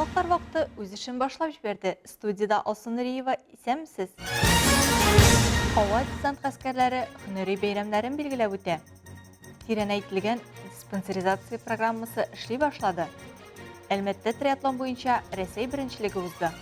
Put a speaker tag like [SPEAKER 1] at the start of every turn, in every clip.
[SPEAKER 1] Яңалыклар вакыты үз эшен башлап җибәрде. Студиядә Алсу Нуриева, исәнмесез. Һава десант гаскәрләре һөнәри бәйрәмнәрен билгеләп үтә. Тирәнәйтелгән диспансеризация программасы эшли башлады. Әлмәттә триатлон буенча Рәсәй беренчелеге узды.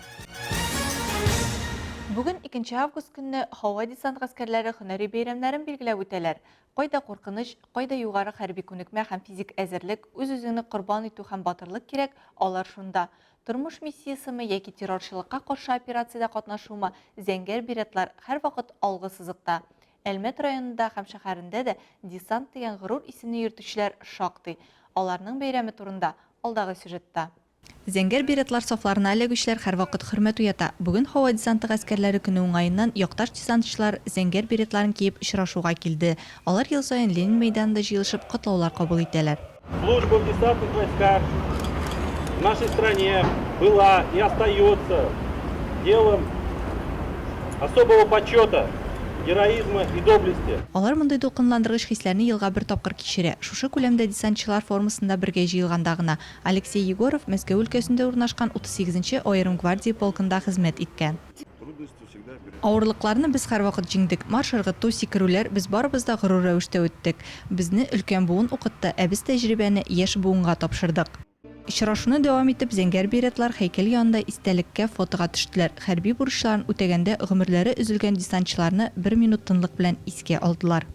[SPEAKER 1] Бүген 2 август көнне һава десант гаскәрләре һөнәри бәйрәмнәрен билгеләп үтәләр. Кайда куркыныч, кайда югары хәрби күнекмә һәм физик әзерлек, үз-үзеңне корбан итү һәм батырлык кирәк, алар шунда. Тормыш миссиясеме яки террорчылыкка каршы операциядә катнашумы, зәңгәр беретлар һәрвакыт алгы сызыкта. Әлмәт районында һәм шәһәрендә дә десант дигән горур исемне йөртүчеләр шактый. Аларның бәйрәме турында, алдагы сюжетта. Зәңгәр беретлар сафларына эләгүчеләр һәрвакыт хөрмәт уята. Бүген Һава десанты гаскәрләре көне уңаеннан якташ десантчылар зәңгәр беретларын киеп очрашуга килде. Алар ел саен Ленин мәйданында җыелышып котлаулар кабул итәләр.
[SPEAKER 2] Служба в десантных войсках в нашей стране была и остается делом особого почета, героизма и доблести.
[SPEAKER 1] Алар мондый дулкынландыргыч хисләрне елга бер тапкыр кичерә, шушы күләмдә десантчылар формасында бергә җыелганда гына. Алексей Егоров Мәскәү өлкәсендә урнашкан 38 нче аерым гвардия полкында хезмәт иткән. Авырлыкларны без һәрвакыт җиңдек. Марш ыргыту, сикерүләр, без барыбыз да горур рәвештә үттек. Безне өлкән буын укытты, ә без тәҗрибәне яшь буынга тапшырдык. Очрашуны дәвам итеп, зәңгәр беретлар һәйкәл янында истәлеккә фотога төштеләр, хәрби бурычларын үтәгәндә гомерләре өзелгән десантчыларны бер минут тынлык белән искә алдылар.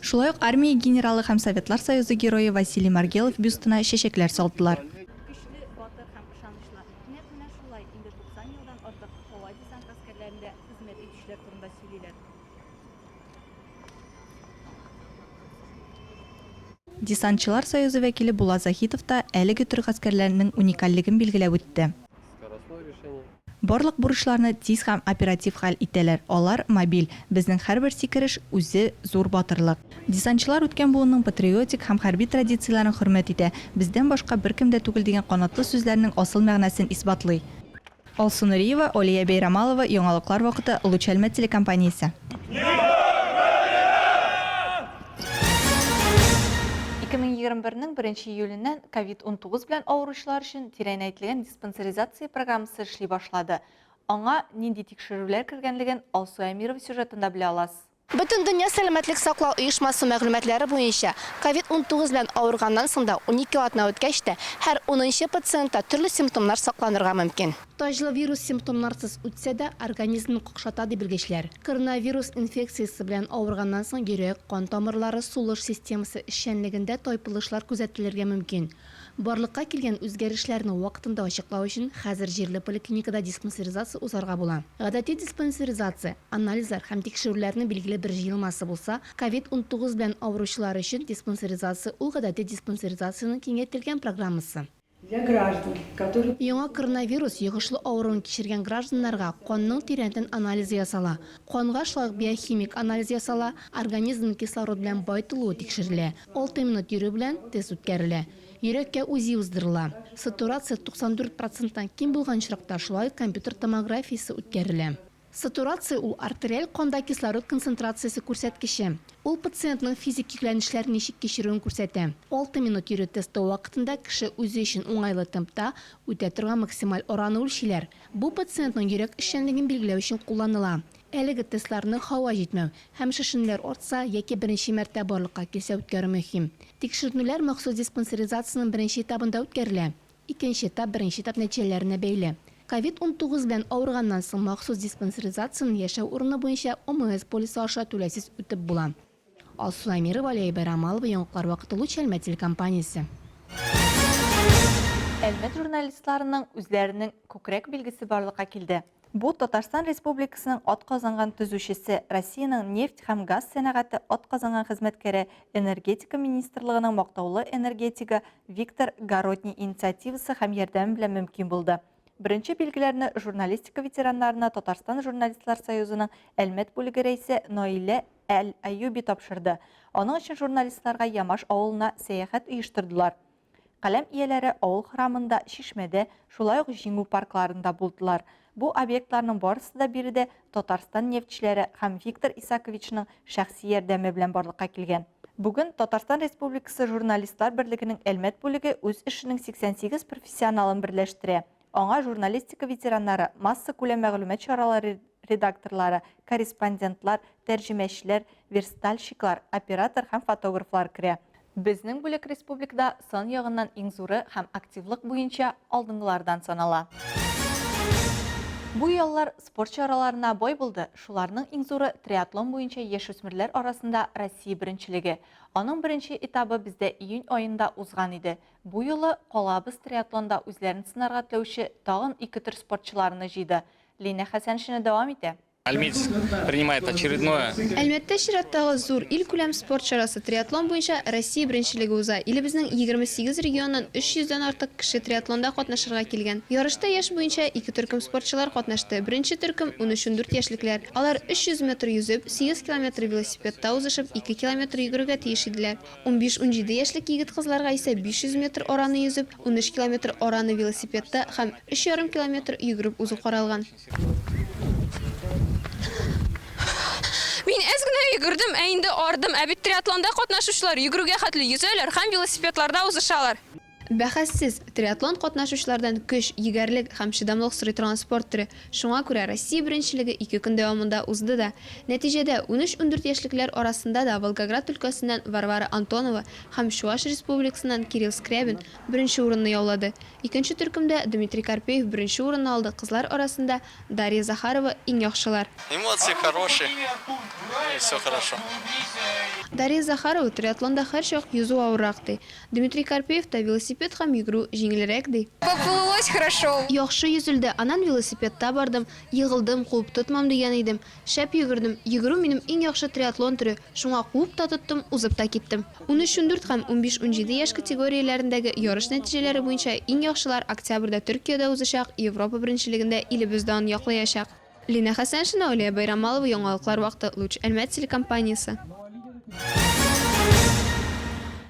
[SPEAKER 1] Шулай ук армия генералы һәм Советлар Союзы Герое Василий Маргелов бюстына чәчәкләр салдылар. Көчле, батыр һәм ышанычлы. Нәкъ менә шулай инде 90 елдан артык һава десант гаскәрләрендә хезмәт итүчеләр турында сөйлиләр. Десантчылар союзы вәкиле Булат Заһитов та әлеге төр гаскәрләрнең уникальлеген билгеләп үтте. Барлык бурычларны тиз һәм оператив хәл итәләр, алар мобиль. Безнең һәрбер сикереш, үзе зур батырлык. Десантчылар үткән буынның патриотик һәм хәрби традицияләрен хөрмәт итә, бездән башка беркем дә түгел дигән канатлы сүзләрнең асыл мәгънәсен исбатлый. Алсу Нуриева, Алия Бәйрамалова, Яңалыклар вакыты, Луч Әлмәт телекомпаниясе. 2021 нең беренче июленнән ковид-19 белән авыручылар өчен тирәнәйтелгән диспансеризация программасы эшли башлады. Аңа нинди тикшерүләр кергәнлеген Алсу Әмирова сюжетында белә аласыз.
[SPEAKER 3] Бөтендөнья сәламәтлек саклау оешмасы мәгълүматлары буенча, ковид 19 белән авырганнан соң да 12 атна үткәч тә, һәр унынчы пациентта төрле симптомнар сакланырга мөмкин. Таҗлы вирус симптомнарсыз үтсә дә, организмны какшата, ди белгечләр. Коронавирус инфекциясе белән авырганнан соң йөрәк, кан тамырлары, сулыш системасы эшчәнлегендә тайпылышлар күзәтелергә мөмкин. Барлыкка килгән үзгәрешләрне вакытында ачыклау өчен хәзер җирле поликлиникада диспансеризация узарга була. Гадәти диспансеризация, анализлар һәм тикшерүләрнең билгеле бер җыелмасы булса, ковид 19 белән авыручылар өчен диспансеризация ул гадәти диспансеризациянең киңәйтелгән программасы.
[SPEAKER 4] Для граждан, которые.
[SPEAKER 3] Яңа коронавирус йогышлы авыруын кичергән гражданнарга канның тирәнтен анализы ясала. Канга шулай ук биохимик анализ ясала, организмның кислород белән баетылуы тикшерелә. 6 минут йөрү белән тест үткәрелә. Йөрәккә УЗИ уздырыла. Сатурация 94 проценттан ким булган очракта шулай ук компьютер томографиясе үткәрелә. Сатурация ул, артериаль канда кислород концентрациясе күрсәткече. Ул пациентның физик йөкләнешләрне ничек кичерүен күрсәтә. 6 минут йөрү тесты вакытында кеше үзе өчен уңайлы темпта үтә торган максималь араны үлчиләр. Бу пациентның йөрәк эшчәнлеген билгеләү өчен кулланыла. Әлеге тестларны һава җитмәү һәм шешенүләр артса яки беренче мәртә барлыкка килсә үткәрү мөһим. Тикшеренүләр махсус диспансеризациянең беренче этабында үткәрелә. Икенче этап беренче этап нәтиҗәләренә бәйле. Ковид 19 белән авырганнан соң махсус диспансеризацияне яшәү урыны буенча ОМС полисы аша түләүсез үтеп була. Алсу Әмирова, Алия Байрамалова, Яңалыклар вакыты, Луч Әлмәт телекомпаниясе.
[SPEAKER 1] Әлмәт журналистларының үзләренең күкрәк билгесе барлыкка килде. Бу Татарстан Республикасының атказанган төзүчесе, Россиянең нефть һәм газ сәнәгате атказанган хезмәткәре, Энергетика министрлыгының мактаулы энергетигы Виктор Городний инициативасы һәм ярдәме белән мөмкин булды. Беренче билгеләрне журналистика ветераннарына Татарстан Журналистлар союзының Әлмәт бүлеге рәисе Наилә Әл-Аюби тапшырды. Аның өчен журналистларга Ямаш авылына сәяхәт оештырдылар. Каләм ияләре авыл храмында, чишмәдә, шулай ук Җиңү паркларында булдылар. Бу объектларның барысы да биредә Татарстан нефтьчеләре һәм Виктор Исаковичның шәхси ярдәме белән барлыкка килгән. Бүген Татарстан Республикасы Журналистлар берлегенең Әлмәт бүлеге үз эшенең 88 профессионалын берләштерә. Аңа журналистика ветераннары, массакүләм мәгълүмат чаралары редакторлары, корреспондентлар, тәрҗемәчеләр, верстальщиклар, оператор һәм фотографлар керә. Безнең бүлек республикада сан ягыннан иң зуры һәм активлык буенча алдынгылардан санала. Бу яллар спорт чараларына бай булды, шуларның иң зуры, триатлон буенча яшүсмерләр арасында Россия беренчелеге. Аның беренче этабы бездә июнь аенда узган иде. Бу юлы калабыз триатлонда үзләрен сынарга теләүче тагын ике төр спортчыларны җыйды. Линә Хәсәншина дәвам итә.
[SPEAKER 5] Альметь принимает очередное.
[SPEAKER 6] Әлмәттә чираттагы зур илкүләм спорт чарасы, триатлон буенча Россия беренчелеге уза. Илебезнең 28 регионыннан 300 дән артык кеше триатлонда катнашырга килгән. Ярышта яшь буенча ике төркем спортчылар катнашты. Беренче төркем, унөч-ундүрт яшьлекләр. Алар 300 метр йөзеп, 8 километр велосипедта узышып, ике километр йөгерергә тиеш иделәр. Унбиш-унҗиде яшьлек егет-кызларга исә 500 метр араны йөзеп, 13 километр араны велосипедта һәм өч ярым километр йөгереп узу каралган.
[SPEAKER 7] Мин әз генә йөгердем, ә инде ардым. Ә бит триатлонда катнашучылар йөгерүгә хәтле йөзәләр һәм велосипедларда узышалар.
[SPEAKER 6] Бәхәссез, триатлон катнашучылардан көч, егәрлек һәм чыдамлык сорый торган спорт төре. Шуңа күрә Россия беренчелеге ике көн дәвамында узды да. Нәтиҗәдә, унөч-ундүрт яшьлекләр арасында да Волгоград өлкәсеннән Варвара Антонова һәм Чуаш Республикасыннан Кирилл Скрябин беренче урынны яулады. Икенче төркемдә Дмитрий Карпеев беренче урынны алды, кызлар арасында Дарья Захарова иң яхшылар.
[SPEAKER 5] Эмоции хорошие, и все хорошо.
[SPEAKER 6] Дарья Захарова триатлонда һәрчак йөзү авыррак ди. Дмитрий Карпеев та велосипед һәм йөгерү җиңелрәк ди.
[SPEAKER 7] Поплылось хорошо.
[SPEAKER 6] Яхшы йөзелде, аннан велосипедта бардым, егылдым, куып тотмам дигән идем. Шәп йөгердем. Йөгерү минем иң яхшы триатлон төре, шуңа куып та тоттым, узып та киттем. Унөч-ундүрт һәм унбиш-унҗиде яшь категорияләрендәге ярыш нәтиҗәләре буенча иң яхшылар октябрьдә Төркиядә узачак Европа беренчелегендә илебез данын яклаячак. Линә Хәсәншина, Алия Байрамалова, Яңалыклар вакыты, Луч Әлмәт телекомпаниясе.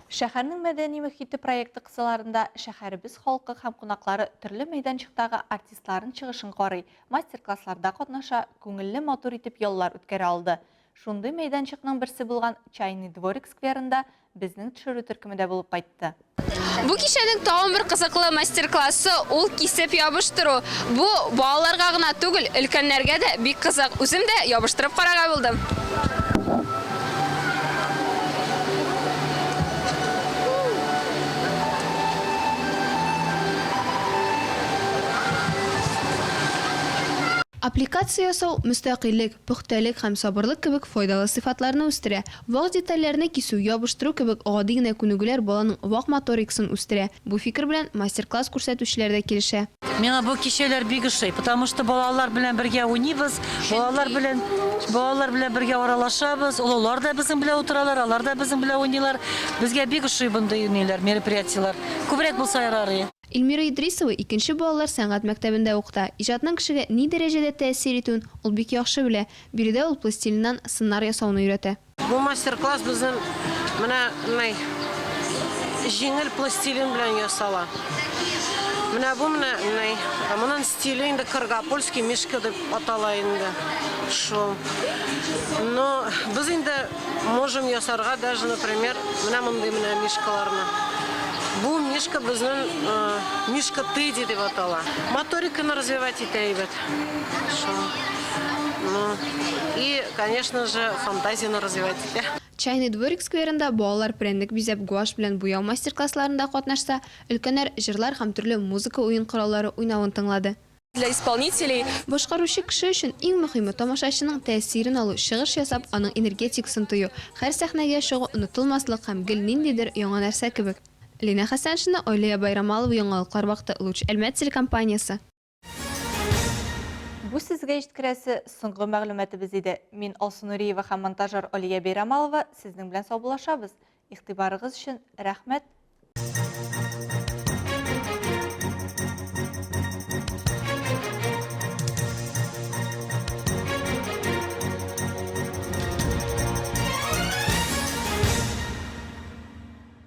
[SPEAKER 1] Шәһәрнең мәдәни мөхите проекты кысаларында шәһәребез халкы һәм кунаклары төрле мәйданчыктагы артистларын чыгышын карый, мастер-классларда катнаша, күңелле матур итеп яллар үткәрә алды. Шундый мәйданчыкның берсе булган Чайный дворик скверында безнең төшерү төркеме дә булып кайтты.
[SPEAKER 7] Бу кичәнең тагын бер кызыклы мастер-классы ул кисеп ябыштыру. Бу балаларга гына түгел, өлкәннәргә дә бик кызык. Үзем дә ябыштырып карарга булдым.
[SPEAKER 6] Аппликация ясау мөстәкыйльлек, пөхтәлек һәм сабырлык кебек файдалы сыйфатларны үстерә. Вак детальләрне кисү, ябыштыру кебек гади генә күнегүләр баланың вак моторикасын үстерә. Бу фикер белән мастер-класс күрсәтүчеләр дә килешә.
[SPEAKER 8] Миңа бу кичәләр бик ошый, потому что балалар белән бергә уйныйбыз, балалар белән балалар белән бергә аралашабыз, олылар да безнең белән утыралар, алар да безнең белән уйныйлар. Безгә бик ошый мондый ниләр, мероприятиеләр. Күбрәк булса ярар и.
[SPEAKER 6] Эльмира Идрисова икенче балалар сәнгать мәктәбендә укыта. Иҗатның кешегә ни дәрәҗәдә тәэсир итүен ул бик яхшы белә. Биредә ул пластилиннан сыннар ясауны өйрәтә.
[SPEAKER 9] Бу мастер-класс безнең менә мынай җиңел пластилин белән ясала. Менә бу менә мынай, моның стиле инде каргопольский мишка дип атала инде. Шул. Но без инде Можем ясарга даже, например, менә мондый менә мишкаларны. Бу мишка безнең мишка Тедди дип атала. Моториканы развивать итә әйбәт. Шул. Ну, и, конечно же, фантазияне развивать итә.
[SPEAKER 6] Чайный дворик скверында балалар прәннек бизәп гуашь белән буяу мастер-классларында катнашса, өлкәннәр җырлар һәм төрле музыка уен кораллары уйнавын тыңлады.
[SPEAKER 7] Для исполнителей.
[SPEAKER 6] Башкаручы кеше өчен иң мөхиме, тамашачының тәэсирен алу, чыгыш ясап, аның энергетикасын тою. Һәр сәхнәгә чыгу онытылмаслык һәм гел ниндидер яңа нәрсә кебек. Линә Хәсәншина, Айлия Байрамалова, Яңалыклар вакыты, Луч Әлмәт телекомпаниясе.
[SPEAKER 1] Бу сезгә җиткерәсе соңгы мәгълүматыбыз иде. Мин Алсу Нуриева һәм монтажер Алия Бәйрамалова сезнең белән саубуллашабыз. Игътибарыгыз өчен рәхмәт.